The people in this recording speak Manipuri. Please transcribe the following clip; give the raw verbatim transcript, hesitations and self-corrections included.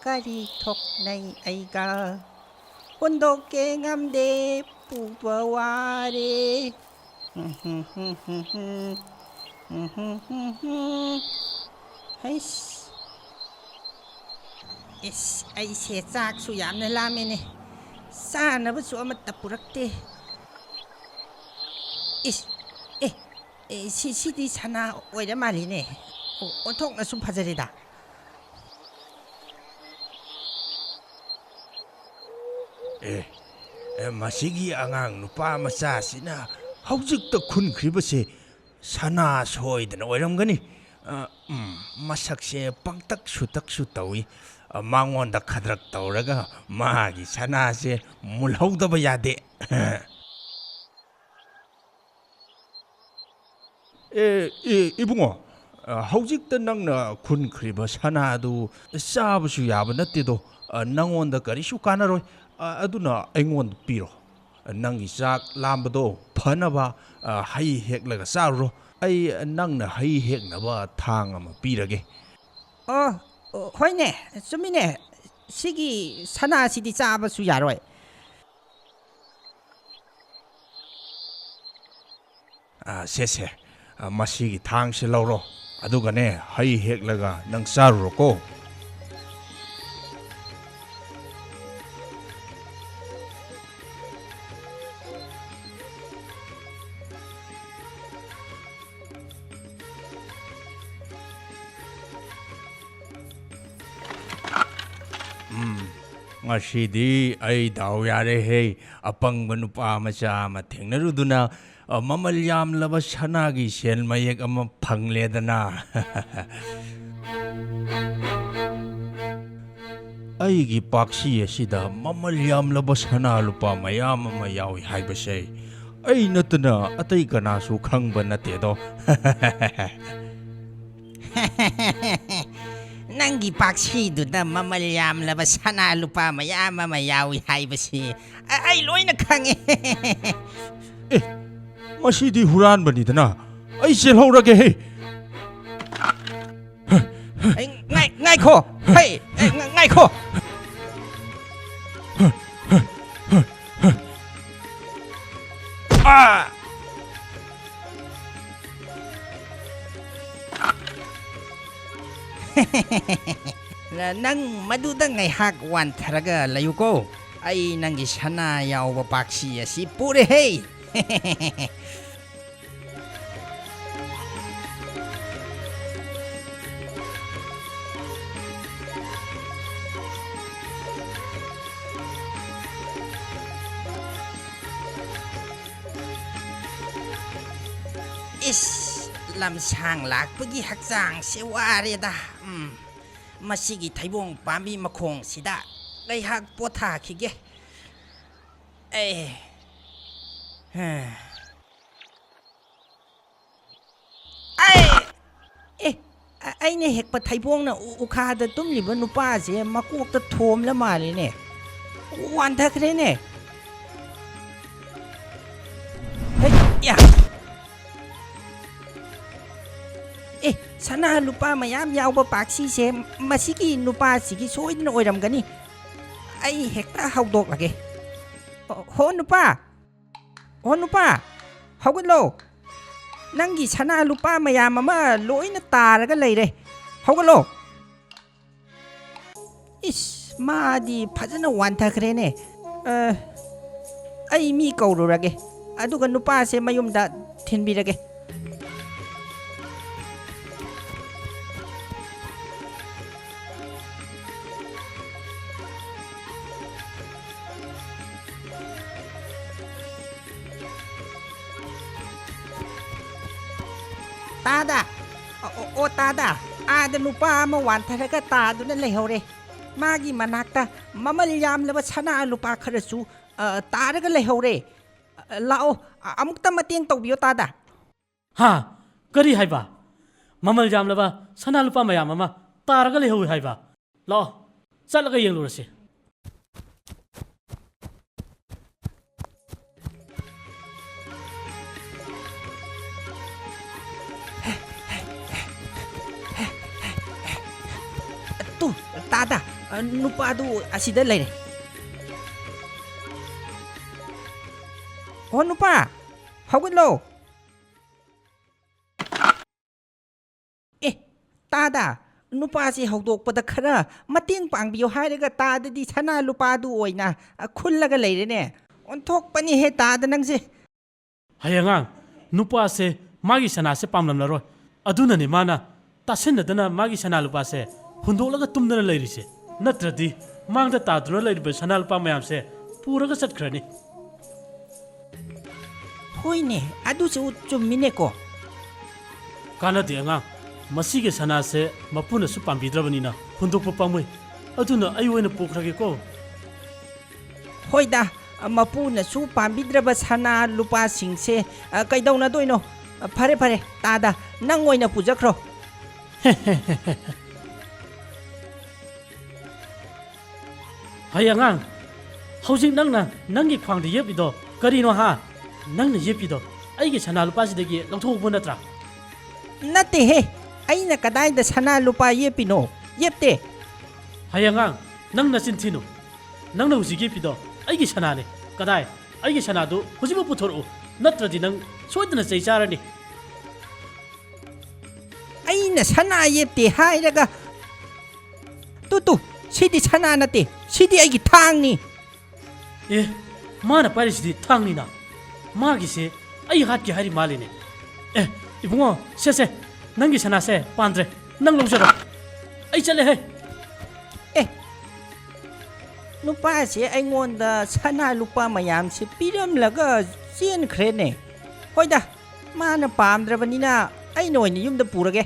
ꯀꯔꯤ ꯊꯣꯛꯅꯩ ꯑꯩꯒ? ꯍꯨꯟꯗꯣꯛꯀꯦ ꯉꯝꯗꯦ, ꯄꯨꯕ ꯋꯥꯔꯦ꯫ ꯍꯩꯁ꯫ ꯏꯁ, ꯑꯩꯁꯦ ꯆꯥꯛꯁꯨ ꯌꯥꯝꯅ ꯂꯥꯝꯃꯦꯅꯦ꯫ ꯆꯥꯅꯕꯁꯨ ꯑꯃꯠꯇ ꯄꯨꯔꯛꯇꯦ꯫ ꯏꯁ, ꯑꯦ, ꯑꯦ, ꯁꯤ, ꯁꯤꯗꯤ ꯁꯅꯥ ꯑꯣꯏꯔ ꯃꯥꯜꯂꯤꯅꯦ꯫ ꯑꯣ, ꯑꯣꯟꯊꯣꯛꯅꯁꯨ ꯐꯖꯔꯦꯗ꯫ ꯑꯦ, ꯑꯦ, ꯃꯁꯤꯒꯤ ꯑꯉꯥꯡ ꯅꯨꯄꯥ ꯃꯆꯥꯁꯤꯅ ꯍꯧꯖꯤꯛꯇ ꯈꯨꯟꯈ꯭ꯔꯤꯕꯁꯦ ꯁꯅꯥ ꯁꯣꯏꯗꯅ ꯑꯣꯏꯔꯝꯒꯅꯤ꯫ ꯑ, ꯎꯝ, ꯃꯁꯛꯁꯦ ꯄꯪꯇꯛ ꯁꯨꯇꯛꯁꯨ ꯇꯧꯏ꯫ ꯑ, ꯃꯉꯣꯟꯗ ꯈꯗ꯭ꯔꯛ ꯇꯧꯔꯒ ꯃꯥꯒꯤ ꯁꯅꯥꯁꯦ ꯃꯨꯜꯍꯧꯗꯕ ꯌꯥꯗꯦ꯫ ꯑꯦ, ꯑꯦ, ꯏꯕꯨꯡꯉꯣ, ꯑ, ꯍꯧꯖꯤꯛꯇ ꯅꯪꯅ ꯈꯨꯟꯈ꯭ꯔꯤꯕ ꯁꯅꯥꯗꯨ ꯆꯥꯕꯁꯨ ꯌꯥꯕ ꯅꯠꯇꯦꯗꯣ꯫ ꯑ, ꯅꯪꯉꯣꯟꯗ ꯀꯔꯤꯁꯨ ꯀꯥꯟꯅꯔꯣꯏ꯫ ꯑ, ꯑꯗꯨꯅ ꯑꯩꯉꯣꯟꯗ ꯄꯤꯔꯣ꯫ ꯅꯪꯒꯤ ꯆꯥꯛ ꯂꯥꯝꯕꯗꯣ ꯐꯅꯕ, ꯑ, ꯍꯩ ꯍꯦꯛꯂꯒ ꯆꯥꯔꯨꯔꯣ꯫ ꯑꯩ ꯅꯪꯅ ꯍꯩ ꯍꯦꯛꯅꯕ ꯊꯥꯡ ꯑꯃ ꯄꯤꯔꯒꯦ꯫ ꯑꯣ, ꯑꯣ, ꯍꯣꯏꯅꯦ, ꯆꯨꯝꯃꯤꯅꯦ꯫ ꯁꯤꯒꯤ ꯁꯅꯥꯁꯤꯗꯤ ꯆꯥꯕꯁꯨ ꯌꯥꯔꯣꯏ꯫ ꯑ, ꯁꯦ, ꯁꯦ, ꯑ, ꯃꯁꯤꯒꯤ ꯊꯥꯡꯁꯦ ꯂꯧꯔꯣ꯫ ꯑꯗꯨꯒꯅꯦ, ꯍꯩ ꯍꯦꯛꯂꯒ ꯅꯪ ꯆꯥꯔꯨꯔꯣꯀꯣ꯫ ꯎꯝ, ꯉꯁꯤꯗꯤ ꯑꯩ ꯗꯥꯎ ꯌꯥꯔꯦꯍꯦ꯫ ꯑꯄꯪꯕ ꯅꯨꯄꯥ ꯃꯆꯥ ꯑꯃ ꯊꯦꯡꯅꯔꯨꯗꯨꯅ, ꯑ, ꯃꯃꯜ ꯌꯥꯝꯂꯕ ꯁꯅꯥꯒꯤ ꯁꯦꯜ ꯃꯌꯦꯛ ꯑꯃ ꯐꯪꯂꯦꯗꯅ꯫ ꯑꯩꯒꯤ ꯄꯥꯛꯁꯤ ꯑꯁꯤꯗ ꯃꯃꯜ ꯌꯥꯝꯂꯕ ꯁꯅꯥ ꯂꯨꯄꯥ ꯃꯌꯥꯝ ꯑꯃ ꯌꯥꯎꯏ ꯍꯥꯏꯕꯁꯦ ꯑꯩ ꯅꯠꯇꯅ ꯑꯇꯩ ꯀꯅꯥꯁꯨ ꯈꯪꯕ ꯅꯠꯇꯦꯗꯣ꯫ ꯅꯪꯒꯤ ꯄꯥꯛꯁꯤꯗꯨꯗ ꯃꯃꯜ ꯌꯥꯝꯂꯕ ꯁꯅꯥ ꯂꯨꯄꯥ ꯃꯌꯥꯝ ꯑꯃ ꯌꯥꯎꯏ ꯍꯥꯏꯕꯁꯤ ꯑ-, ꯑꯩ ꯂꯣꯏꯅ ꯈꯪꯉꯦ꯫ ꯑꯦ, ꯃꯁꯤꯗꯤ ꯍꯨꯔꯥꯟꯕꯅꯤꯗꯅ꯫ ꯑꯩ ꯆꯦꯜꯍꯧꯔꯒꯦꯍꯦ꯫ ꯑꯩ, ꯉꯥꯏ-, ꯉꯥꯏꯈꯣ꯫ ꯍꯩ! ꯑꯦ, ꯉ-, ꯉꯥꯏꯈꯣ! ꯑꯥ! ꯅ-, ꯅꯪ ꯃꯗꯨꯗ ꯉꯥꯏꯍꯥꯛ ꯋꯥꯟꯊꯔꯒ ꯂꯩꯌꯨꯀꯣ꯫ ꯑꯩ ꯅꯪꯒꯤ ꯁꯅꯥ ꯌꯥꯎꯕ ꯄꯥꯛꯁꯤ ꯑꯁꯤ ꯄꯨꯔꯦꯍꯦ꯫ ꯏꯁ, ꯂꯝꯁꯥꯡ ꯂꯥꯛꯄꯒꯤ ꯍꯛꯆꯥꯡꯁꯦ ꯋꯥꯔꯦꯗ꯫ ꯎꯝ, ꯃꯁꯤꯒꯤ ꯊꯩꯕꯣꯡ ꯄꯥꯝꯕꯤ ꯃꯈꯣꯡꯁꯤꯗ ꯉꯥꯏꯍꯥꯛ ꯄꯣꯊꯥꯈꯤꯒꯦ꯫ ꯑꯦ, ꯍꯦ꯫ ꯑꯩ! ꯑꯦ, ꯑ-, ꯑꯩꯅ ꯍꯦꯛꯄ ꯊꯩꯕꯣꯡꯅ ꯎ-, ꯎꯈꯥꯗ ꯇꯨꯝꯂꯤꯕ ꯅꯨꯄꯥꯁꯦ ꯃꯀꯣꯛꯇ ꯊꯣꯝꯂ ꯃꯥꯜꯂꯦꯅꯦ꯫ ꯋꯥꯟꯊꯈ꯭ꯔꯦꯅꯦ꯫ ꯍꯩ, ꯌꯥ! ꯑꯦ, ꯁꯅꯥ ꯂꯨꯄꯥ ꯃꯌꯥꯝ ꯌꯥꯎꯕ ꯄꯥꯛꯁꯤꯁꯦ ꯃꯁꯤꯒꯤ ꯅꯨꯄꯥꯁꯤꯒꯤ ꯁꯣꯏꯗꯅ ꯑꯣꯏꯔꯝꯒꯅꯤ꯫ ꯑꯩ ꯍꯦꯛꯇ ꯍꯧꯗꯣꯛꯂꯒꯦ꯫ ꯍꯣ, ꯍꯣ ꯅꯨꯄꯥ! ꯍꯣ ꯅꯨꯄꯥ! ꯍꯧꯒꯠꯂꯣ! ꯅꯪꯒꯤ ꯁꯅꯥ ꯂꯨꯄꯥ ꯃꯌꯥꯝ ꯑꯃ ꯂꯣꯏꯅ ꯇꯥꯔꯒ ꯂꯩꯔꯦ꯫ ꯍꯧꯒꯠꯂꯣ! ꯏꯁ, ꯃꯥꯗꯤ ꯐꯖꯅ ꯋꯥꯟꯊꯈ꯭ꯔꯦꯅꯦ꯫ ꯑ, ꯑꯩ ꯃꯤ ꯀꯧꯔꯨꯔꯒꯦ, ꯑꯗꯨꯒ ꯅꯨꯄꯥꯁꯦ ꯃꯌꯨꯝꯗ ꯊꯤꯟꯕꯤꯔꯒꯦ꯫ ꯇꯥꯗ! ꯑꯣ, ꯑꯣ, ꯑꯣ, ꯇꯥꯗ! ꯑꯥꯗ ꯅꯨꯄꯥ ꯑꯃ ꯋꯥꯟꯊꯔꯒ ꯇꯥꯗꯨꯅ ꯂꯩꯍꯧꯔꯦ꯫ ꯃꯥꯒꯤ ꯃꯅꯥꯛꯇ ꯃꯃꯜ ꯌꯥꯝꯂꯕ ꯁꯅꯥ ꯂꯨꯄꯥ ꯈꯔꯁꯨ, ꯑ, ꯇꯥꯔꯒ ꯂꯩꯍꯧꯔꯦ꯫ ꯑ, ꯂꯥꯛꯑꯣ, ꯑ, ꯑꯃꯨꯛꯇ ꯃꯇꯦꯡ ꯇꯧꯕꯤꯌꯣ, ꯇꯥꯗ꯫ ꯍꯥ? ꯀꯔꯤ ꯍꯥꯏꯕ? ꯃꯃꯜ ꯌꯥꯝꯂꯕ ꯁꯅꯥ ꯂꯨꯄꯥ ꯃꯌꯥꯝ ꯑꯃ ꯇꯥꯔꯒ ꯂꯩꯍꯧꯏ ꯍꯥꯏꯕ? ꯂꯥꯛꯑꯣ, ꯆꯠꯂꯒ ꯌꯦꯡꯂꯨꯔꯁꯤ꯫ ꯇꯨ, ꯑꯗ, ꯑ, ꯅꯨꯄꯥꯗꯨ ꯑꯁꯤꯗ ꯂꯩꯔꯦ꯫ ꯑꯣ, ꯅꯨꯄꯥ, ꯍꯧꯒꯠꯂꯣ꯫ ꯑꯦ, ꯇꯥꯗ, ꯅꯨꯄꯥꯁꯤ ꯍꯧꯗꯣꯛꯄꯗ ꯈꯔ ꯃꯇꯦꯡ ꯄꯥꯡꯕꯤꯌꯨ ꯍꯥꯏꯔꯒ ꯇꯥꯗꯗꯤ ꯁꯅꯥ ꯂꯨꯄꯥꯗꯨ ꯑꯣꯏꯅ, ꯑ, ꯈꯨꯜꯂꯒ ꯂꯩꯔꯦꯅꯦ꯫ ꯑꯣꯟꯊꯣꯛꯄꯅꯤꯍꯦ ꯇꯥꯗ ꯅꯪꯁꯦ꯫ ꯍꯩ ꯑꯉꯥꯡ, ꯅꯨꯄꯥꯁꯦ ꯃꯥꯒꯤ ꯁꯅꯥꯁꯦ ꯄꯥꯝꯂꯝꯂꯔꯣꯏ꯫ ꯑꯗꯨꯅꯅꯦ ꯃꯥꯅ ꯇꯥꯁꯤꯟꯅꯗꯅ ꯃꯥꯒꯤ ꯁꯅꯥ ꯂꯨꯄꯥꯁꯦ ꯍꯨꯟꯗꯣꯛꯂꯒ ꯇꯨꯝꯗꯅ ꯂꯩꯔꯤꯁꯦ꯫ ꯅꯠꯇ꯭ꯔꯗꯤ ꯃꯥꯡꯗ ꯇꯥꯗꯨꯅ ꯂꯩꯔꯤꯕ ꯁꯅꯥ ꯂꯨꯄꯥ ꯃꯌꯥꯝꯁꯦ ꯄꯨꯔꯒ ꯆꯠꯈ꯭ꯔꯅꯤ꯫ ꯍꯣꯏꯅꯦ, ꯑꯗꯨꯁꯨ ꯆꯨꯝꯃꯤꯅꯦꯀꯣ꯫ ꯀꯥꯟꯅꯗꯦ ꯑꯉꯥꯡ, ꯃꯁꯤꯒꯤ ꯁꯅꯥꯁꯦ ꯃꯄꯨꯅꯁꯨ ꯄꯥꯝꯕꯤꯗ꯭ꯔꯕꯅꯤꯅ ꯍꯨꯟꯗꯣꯛꯄ ꯄꯥꯝꯃꯨꯏ꯫ ꯑꯗꯨꯅ ꯑꯩ ꯑꯣꯏꯅ ꯄꯨꯈ꯭ꯔꯒꯦꯀꯣ꯫ ꯍꯣꯏꯗ, ꯃꯄꯨꯅꯁꯨ ꯄꯥꯝꯕꯤꯗ꯭ꯔꯕ ꯁꯅꯥ ꯂꯨꯄꯥꯁꯤꯡꯁꯦ, ꯑ, ꯀꯩꯗꯧꯅꯗꯣꯏꯅꯣ? ꯐꯔꯦ, ꯐꯔꯦ, ꯇꯥꯗ, ꯅꯪ ꯑꯣꯏꯅ ꯄꯨꯖꯈ꯭ꯔꯣ꯫ ꯍꯩ ꯑꯉꯥꯡ, ꯍꯧꯖꯤꯛ ꯅꯪꯅ ꯅꯪꯒꯤ ꯈ꯭ꯋꯥꯡꯗ ꯌꯦꯞꯄꯤꯗꯣ ꯀꯔꯤꯅꯣ ꯍꯥ? ꯅꯪꯅ ꯌꯦꯞꯄꯤꯗꯣ ꯑꯩꯒꯤ ꯁꯅꯥ ꯂꯨꯄꯥꯁꯤꯗꯒꯤ ꯂꯧꯊꯣꯛꯄ ꯅꯠꯇ꯭ꯔꯥ? ꯅꯠꯇꯦꯍꯦ, ꯑꯩꯅ ꯀꯗꯥꯏꯗ ꯁꯅꯥ ꯂꯨꯄꯥ ꯌꯦꯞꯄꯤꯅꯣ? ꯌꯦꯞꯇꯦ꯫ ꯍꯩ ꯑꯉꯥꯡ, ꯅꯪ ꯅꯆꯤꯟ ꯊꯤꯅꯨ꯫ ꯅꯪꯅ ꯍꯧꯖꯤꯛ ꯌꯦꯞꯄꯤꯗꯣ ꯑꯩꯒꯤ ꯁꯅꯥꯅꯦ꯫ ꯀꯗꯥꯏ? ꯑꯩꯒꯤ ꯁꯅꯥꯗꯨ ꯍꯧꯖꯤꯛꯃꯛ ꯄꯨꯊꯣꯔꯛꯎ, ꯅꯠꯇ꯭ꯔꯗꯤ ꯅꯪ ꯁꯣꯏꯗꯅ ꯆꯩ ꯆꯥꯔꯅꯤ꯫ ꯑꯩꯅ ꯁꯅꯥ ꯌꯦꯞꯇꯦ ꯍꯥꯏꯔꯒ꯫ ꯇꯨ, ꯇꯨ, ꯁꯤꯗꯤ ꯁꯅꯥ ꯅꯠꯇꯦ, ꯁꯤꯗꯤ ꯑꯩꯒꯤ ꯊꯥꯡꯅꯤ꯫ ꯑꯦ, ꯃꯥꯅ ꯄꯥꯏꯔꯤꯁꯤꯗꯤ ꯊꯥꯡꯅꯤꯅ꯫ ꯃꯥꯒꯤꯁꯦ ꯑꯩ ꯍꯥꯠꯀꯦ ꯍꯥꯏꯔꯤ ꯃꯥꯜꯂꯤꯅꯦ꯫ ꯑꯦ, ꯏꯕꯨꯡꯉꯣ, ꯁꯦ, ꯁꯦ, ꯅꯪꯒꯤ ꯁꯅꯥꯁꯦ ꯄꯥꯟꯗ꯭ꯔꯦ, ꯅꯪ ꯂꯧꯖꯔꯣ꯫ ꯑꯩ ꯆꯠꯂꯦꯍꯦ꯫ ꯑꯦ, ꯅꯨꯄꯥꯁꯦ ꯑꯩꯉꯣꯟꯗ ꯁꯅꯥ ꯂꯨꯄꯥ ꯃꯌꯥꯝꯁꯦ ꯄꯤꯔꯝꯂꯒ ꯆꯦꯟꯈ꯭ꯔꯦꯅꯦ꯫ ꯍꯣꯏꯗ, ꯃꯥꯅ ꯄꯥꯝꯗ꯭ꯔꯕꯅꯤꯅ ꯑꯩꯅ ꯑꯣꯏꯅ ꯌꯨꯝꯗ ꯄꯨꯔꯒꯦ꯫